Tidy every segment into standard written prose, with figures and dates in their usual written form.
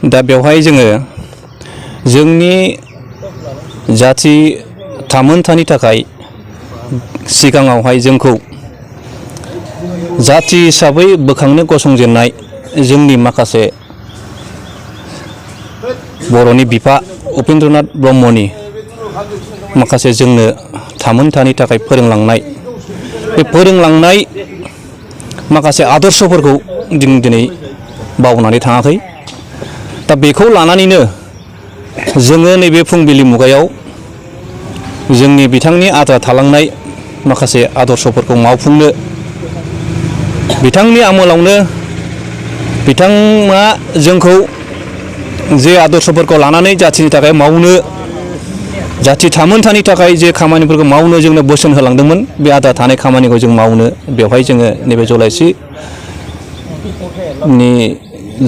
दा बेवहाय जोङो जोंनि जाथि थामोनथानि थाखाय सिगाङावहाय जोंखौ जाथि हिसाबै बोखांनो गसंजेननाय जोंनि माखासे बर'नि बिफा उपेन्द्रनाथ ब्रह्मनि माखासे जोंनो थामोनथानि थाखाय फोरोंलांनाय बे फोरोंलांनाय माखासे आदर्शफोरखौ जों दिनै बावनानै थाङाखै। दा बेखौ लानानैनो जोङो नैबे फुंबिलि मुगायाव जोंनि बिथांनि आद्रा थालांनाय माखासे आदर्शफोरखौ मावफुंनो बिथांनि आमोलावनो बिथाङा जोंखौ जे आदर्शफोरखौ लानानै जाथिनि थाखाय मावनो जाथि थामोनथानि थाखाय जे खामानिफोरखौ मावनो जोंनो बोसोन होलांदोंमोन बे आद्रा थानाय खामानिखौ जों मावनो बेवहाय जोङो नैबे जलाइसिनि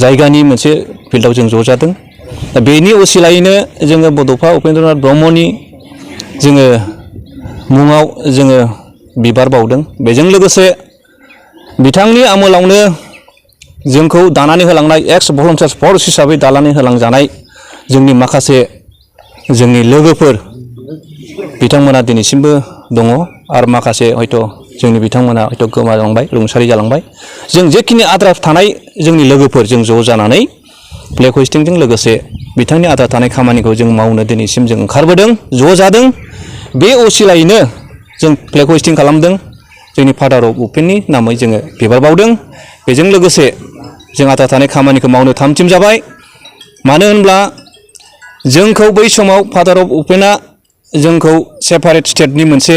जायगानि मोनसे फिल्डआव जों ज' जादों। दा बेनि असिलायैनो जोङो बड'फा उपेन्द्रनाथ ब्रह्मनि जोङो मुङाव जोङो बिबार बावदों। बेजों लोगोसे बिथांनि आमोलावनो जोंखौ दानानै होलांनाय एक्स भलन्टियार्स फर्स हिसाबै दानानै होलांजानाय जोंनि माखासे जोंनि लोगोफोर बिथांमोना दिनैसिमबो दङ आरो माखासे हयथ' जोंनि बिथांमोना हयथ' गोमालांबाय रुंसारि जालांबाय। जों जेखिनि आद्रा थानाय जोंनि लोगोफोर जों ज' जानानै फ्लेग हस्टिंजों लोगोसे बिथांनि आद्रा थानाय खामानिखौ जों मावनो दिनैसिम जों ओंखारबोदों ज' जादों। बे असिलायैनो जों फ्लेग हस्टिं खालामदों। जोंनि फादार अफ उपेननि नामै जोङो बिबार बावदों। बेजों लोगोसे जों आद्रा थानाय खामानिखौ मावनो थामथिम जाबाय। मानो होनब्ला जोंखौ बै समाव फादार अफ उपेना जोंखौ सेपारेट स्टेटनि मोनसे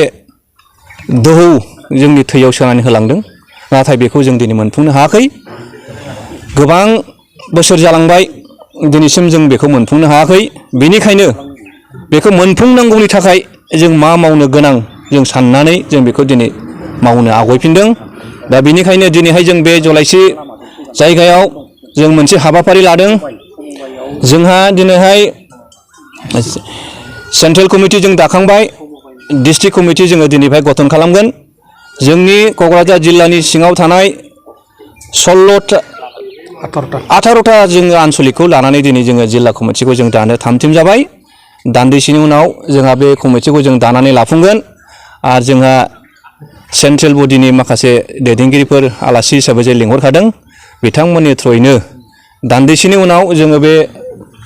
दोहौ जोंनि थैयाव सोनानै होलांदों। नाथाय बेखौ जों दिनै मोनफुंनो हायाखै। गोबां बोसोर जालांबाय दिनैसिम जों बेखौ मोनफुंनो हायाखै। बेनिखायनो बेखौ मोनफुंनांगौनि थाखाय जों मा मावनो गोनां जों साननानै जों बेखौ दिनै मावनो आवगायफिनदों। दा बेनिखायनो दिनैहाय जों बे जलाइसि जायगायाव जों मोनसे हाबाफारि लादों। जोंहा दिनैहाय सेन्ट्रेल कमिटि जों दाखांबाय। डिस्ट्रिक्ट कमिटि जोङो दिनैहाय गठन खालामगोन। जोंनि क'क्राझार जिल्लानि सिङाव थानाय 18टा जोङो आनसलिकखौ लानानै दिनै जोङो जिल्ला कमिटिखौ जों दानो थामथिम जाबाय। दान्दिसेनि उनाव जोंहा बे कमिटिखौ जों दानानै लाफुंगोन। आरो जोंहा सेन्ट्रेल बडिनि माखासे दैदेनगिरिफोर आलासि हिसाबै जों लिंहरखादों। बिथांमोननि थ्रयैनो दान्दिसेनि उनाव जोङो बे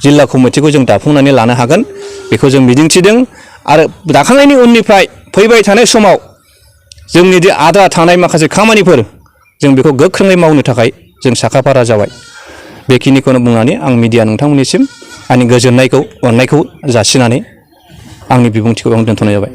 जिल्ला कमिटिखौ जों दाफुंनानै लानो हागोन बेखौ जों मिजिंथिदों। आरो दाखांनायनि उननिफ्राय फैबाय थानाय समाव जोंनि जे आद्रा थानाय माखासे खामानिफोर जों बेखौ गोख्रोङै मावनो थाखाय जों साखाफारा जाबाय। बेखिनिखौनो बुंनानै आं मिडिया नोंथांमोननिसिम आंनि गोजोननायखौ अननायखौ जासिनानै आंनि बिबुंथिखौ आं दोनथ'नाय जाबाय।